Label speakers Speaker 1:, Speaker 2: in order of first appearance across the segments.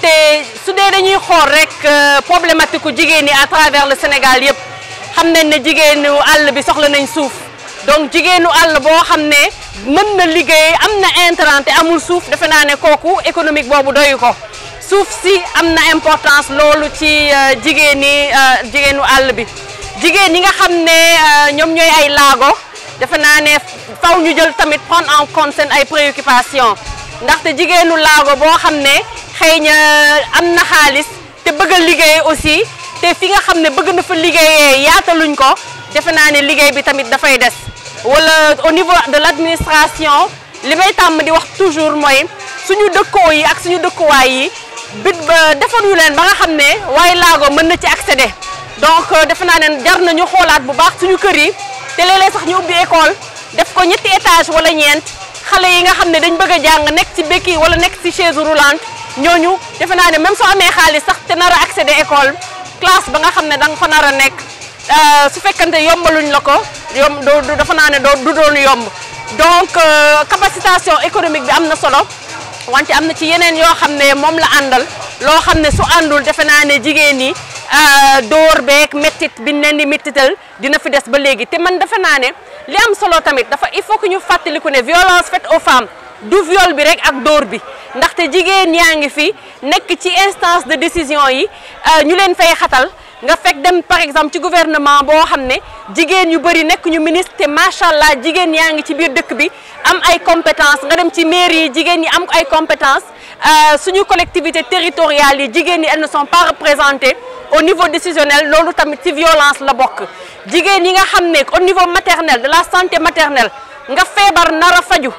Speaker 1: ndaxte su dee dañuy xool rek problématique ku jigéen ñi à travers le Sénégal yëpp xam nañ ne jigéenu àll bi soxla nañ suuf donc jigéenu àll boo xam ne mën na liggéey am na intrant te amul suuf defe naa ne kooku économique boobu doyu ko suuf si am na importance loolu ci jigéenu àll bi jigéen ñi nga xam ne ñoom ñooy ay laago defe naa ne faw ñu jël tamit prendre en compte seen ay préoccupations ndaxte jigéenu laago boo xam ne xëy na am na xaalis te bëgg a liggéey aussi te fi nga xam ne bëgg na fa liggéeyee yaataluñ ko defe naa ne liggéey bi tamit dafay des wala au niveau de l'administration li may tàmm di wax toujours mooy suñu dëkkoo yi ak suñu dëkkuwaay yi bit ba defaruñu leen ba nga xam ne waaye laago mën na ci accéder donc defe naa ne jar nañu xoolaat bu baax suñu kër yi te léeg-léeg sax ñu ubbi école def ko ñetti étage wala ñeent xale yi nga xam ne dañ bëgg a jàng nekk ci béquille wala nekk ci chaise roulante ñooñu defe naa ne même soo amee xaalis sax te nar a accéder école classe ba nga xam ne da nga fa nar a nekk su fekkante yombaluñ la ko dafa naa ne du doon yomb donc capacitation économique bi am na solo wante am na ci yeneen yoo xam ne moom la àndal loo xam ne su àndul defe naa ne jigéen ñi door beeg méttit bi leen di méttital dina fi des ba léegi te man defe naa ne li am solo tamit dafa il faut que ñu fàttaliku ne violence faite aux femmes du viol bi rek ak dóor bi ndaxte jigéen yaa ngi fi nekk ci instance de décision yi ñu leen fay xatal nga fekk dem par exemple ci gouvernement boo xam ne jigéen yu bëri nekk ñu ministre te macha allah jigéen yaa ngi ci biir dëkk bi am ay compétences nga dem ci mairie yi jigéen ñi am ay compétences suñu collectivités territoriales yi jigéen ñi elles ne sont pas représentées au niveau décisionnel loolu tamit ci violence la bokk jigéen yi nga xam ne au niveau maternel de la santé maternelle nga feebar nar a faju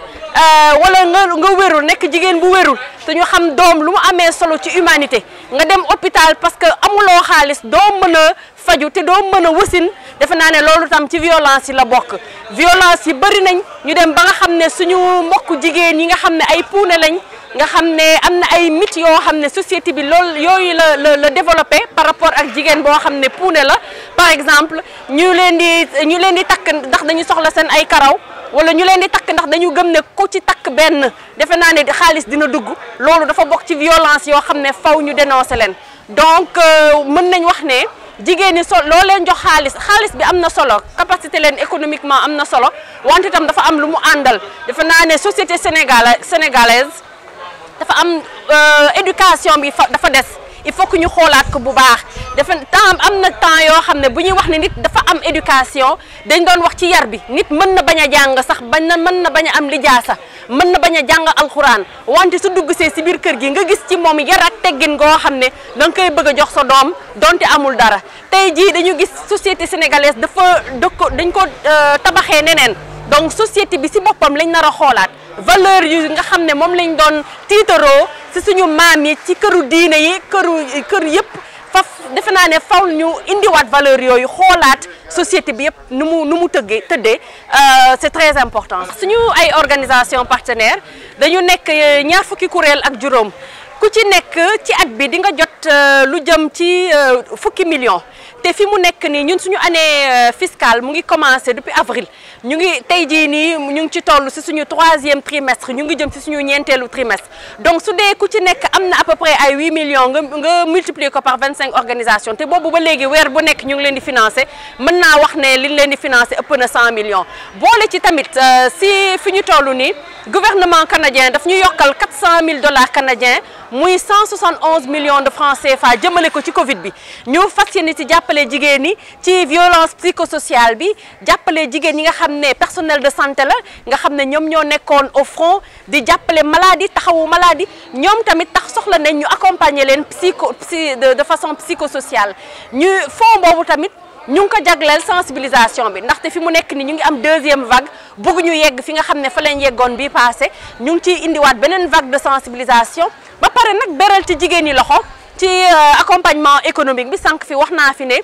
Speaker 1: wala nga wérul nekk jigéen bu wérul te ñu xam doom lu mu amee solo ci humanité nga dem hôpital parce que amuloo xaalis doo mën a faju te doo mën a wasin defe naa ne loolu tam ci violence yi la bokk violence yi bëri nañ ñu dem ba nga xam ne suñu mbokku jigéen yi nga xam ne ay puune lañ nga xam ne am na ay mythes yoo xam ne société bi loolu yooyu la développé par rapport ak jigéen boo xam ne puune la par exemple ñu leen di takk ndax dañu soxla seen ay karaw wala ñu leen di takk ndax dañu gëm ne ku ci takk benn defe naa ne xaalis dina dugg loolu dafa bokk ci violence yoo xam ne faw ñu dénoncer leen donc mën nañ wax ne jigéen ñi loo leen jox xaalis bi am na solo capacité leen économiquement am na solo wante itam dafa am lu mu àndal defe naa ne société sénégalaise dafa am éducation bi dafa des il faut que ñu xoolaat ko bu baax dafa am na temps yoo xam ne bu ñuy wax ne nit dafa am éducation dañ doon wax ci yar bi nit mën na bañ a jàng sax mën na bañ a am lijaasa mën na bañ a jàng alxuraan wante su dugg see si biir kër gi nga gis ci moom yar ak teggin goo xam ne da nga koy bëgg a jox sa doom donte amul dara tey jii dañu gis société sénégalaise dañ ko tabaxee neneen donc société bi si boppam lañ nar a xoolaat valeur yu nga xam ne moom lañ doon tiitaroo si suñu maam yi ci këru diine yi kër yëpp faf defe naa ne faw ñu indiwaat valeur yooyu xoolaat société bi yëpp nu mu tëddee c'est très important. suñu ay organisation partenaire dañu nekk ñaar fukki kuréel ak juróom ku ci nekk ci at bi di nga jot lu jëm ci fukki millions te fi mu nekk nii ñun suñu année fiscale mu ngi commencé depuis avril ñu ngi tey jii nii ñu ngi ci toll si suñu 3e trimestre ñu ngi jëm si suñu ñeenteelu trimestre donc su dee ku ci nekk am na à peu près ay 8 millions nga multiplier ko par 25 organisations te boobu ba léegi weer bu nekk ñu ngi leen di financer mën naa wax ne liñ leen di financer ëpp na 100 millions boole ci tamit si fi ñu toll nii gouvernement canadien daf ñu yokkal $400,000 canadiens muy 171 millions de francs CFA jëmale ko ci Covid bi ñu fas yéene ci jàppale jigéen ñi ci violence psychosociale bi jàppale jigéen ñi nga xam ne personnel de santé la nga xam ne ñoom ñoo nekkoon au front di jàppale maladie taxawu maladie ñoom tamit tax soxla nañ ñu accompagner leen de façon psychosociale ñu fond boobu tamit ñu ngi ko jagleel sensibilisation bi ndaxte fi mu nekk ni ñu ngi am 2e vague bëgg ñu yegg fi nga xam ne fa lañ yeggoon bi passé ñu ngi ciy indiwaat beneen vague de sensibilisation ba pare nag beral ci jigéen ñi loxo ci accompagnement économique bi sànq fi wax naa fi ne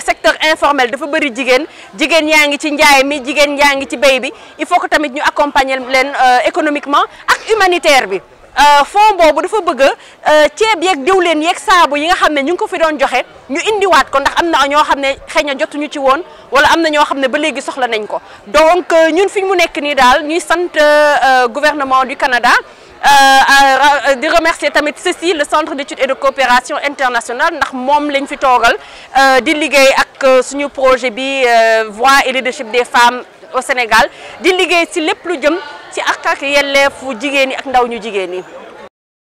Speaker 1: secteur informel dafa bëri jigéen yaa ngi ci njaay mi jigéen yaa ngi ci béy bi il faut que tamit ñu accompagner leen économiquement ak humanitaire bi fond boobu dafa bëgg ceeb yeeg diwleen yeeg saabu yi nga xam ne ñu ngi ko fi doon joxe ñu indiwaat ko ndax am na ñoo xam ne xëy na jotuñu ci woon wala am na ñoo xam ne ba léegi soxla nañ ko donc ñun fi mu nekk nii daal ñuy sant gouvernement du Canada di remercier tamit ceci le centre d'études et de coopération internationale ndax moom lañ fi toogal di liggéey ak suñu projet bi voix et leadership des femmes au Sénégal di liggéey ci lépp lu jëm ci ak yelleefu jigéen ñi ak ndaw ñu jigéen ñi